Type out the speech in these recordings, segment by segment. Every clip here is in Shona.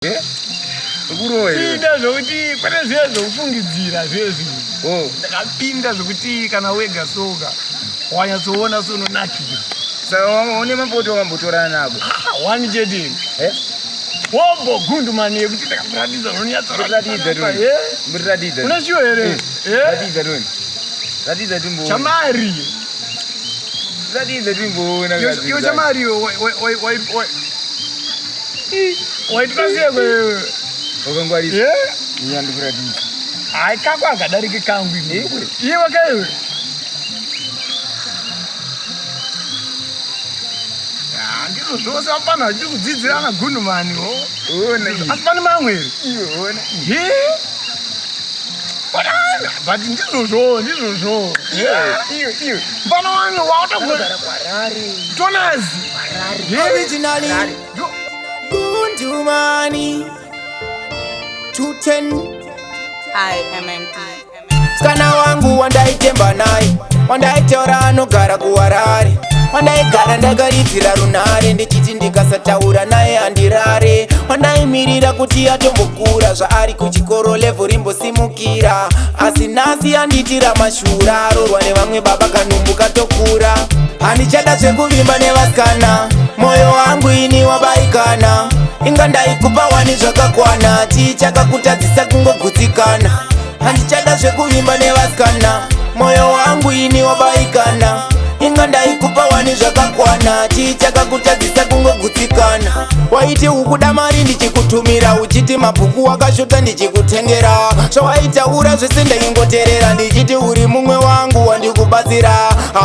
Pinda zvokuti kwete zviya zvokufungidzira zvezvi. Oh. Ndakapinda zvokuti kana wega soka wanyatsoona sounonakira. Saka une mapoto wakambotorana nako? Ah, one chete. Eh? Wombo gundu mani yekuti ndakamuratidza unonyatsoratidza toni. Eh? Mutiratidza. Unoshuwa here? Eh? eh? Ratidza toni. Ratidza timboona. Chamari. Ratidza timboona. Iwe chamari iwe waitwa sei kwewe? Wakangwarisa. Eh? Nyandikuratidza. Hayi kako akadarike kangu iwe. Iwe kaiwe. Ndizvo zvose apana vachiri kudzidzirana gundumani ho. Asi pane mamwe here? Iwe ona. He? But ndizvozvo, ndizvozvo. Iwe iwe. Mpana wangu wautogona. Tonazi. Originally. Gundumani. 210. IMMD. Msikana wangu wandaitemba naye, wandaitaura anogara kuHarare, wandaigara ndakaridzira runhare ndichiti ndikasataura naye handirare, wandaimirira kuti atombokura zvaari kuchikoro level rimbosimukira, asi nhasi anditira mashura, arorwa nevamwe baba kanumbu katokura. Handichada zvekuvimba nevasikana, moyo wangu ini wabaikana, inga ndaikupa wani zvakakwana, chii chakakutadzisa kungogutsikana? Handichada zvekuvimba nevasikana, moyo wangu ini wabaikana, inga ndaikupa wani zvakakwana, chii chakakutadzisa kungogutsikana? Waiti ukuda mari ndichikutumira, uchiti mabhuku wakashota ndichikutengera, zvawaitaura zvese ndaingoterera, ndichiti uri mumwe wangu wandikubatsira,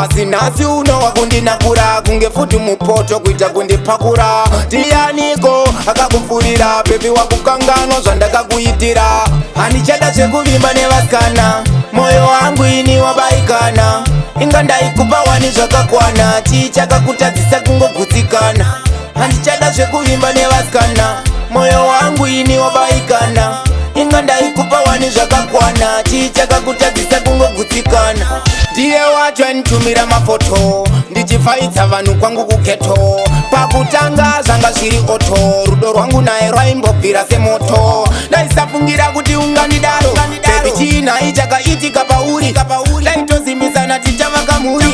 asi nhasi uno wakundinakura kunge futi mupoto kuita kundipakura. Ndianiko akakupfurira baby wakukanganwa zvandakakuitira? Handichada zvekuvimba nevasikana, moyo wangu ini wabaikana, inga ndaikupa wani zvakakwana, chii chakakutadzisa kungogutsikana? Handichada zvekuvimba nevasikana, moyo wangu ini wabaikana, inga ndaikupa wani zvakakwana, chii chakakutadzisa kungogutsikana? Ndiye wacho anitumira mafoto ndichifaidza vanhu kwangu kughetto, pakutanga zvanga zviri auto, rudo rwangu naye rwaimbobvira semoto, ndaisafungira kuti ungandidaro baby, chiinhai chakaitika pauri? Ndaitozimbisana tichavaka mhuri,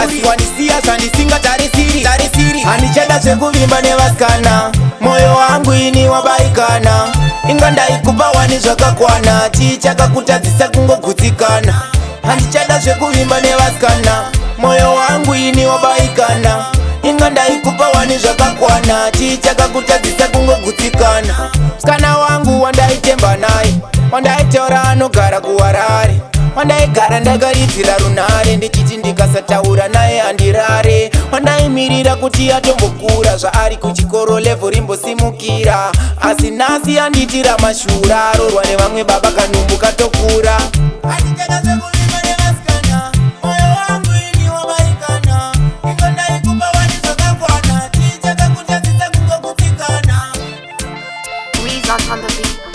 asi wandisiya zvandisingatarisiri. Handichada zvekuvimba nevasikana, moyo wangu ini wabaikana, inga ndaikupa wani zvakakwana, chii chakakutadzisa kungogutsikana? Handichada zvekuvimba nevasikana, moyo wangu ini wabaikana, inga ndaikupa wani zvakakwana, chii chakakutadzisa kungogutsikana? Msikana wangu wandaitemba naye, wandaitaura anogara kuHarare, wandaigara ndakaridzira runhare ndichiti ndikasataura naye handirare, wandaimirira kuti atombokura zvaari kuchikoro level rimbosimukira, asi nhasi anditira mashura, arorwa nevamwe baba kanumbu katokura. Handichada zvekuvimba nevasikana, moyo wangu ini wabaikana, inga ndaikupa wani zvakakwana, chii chakakutadzisa kungogutsikana? Weezart on the beat.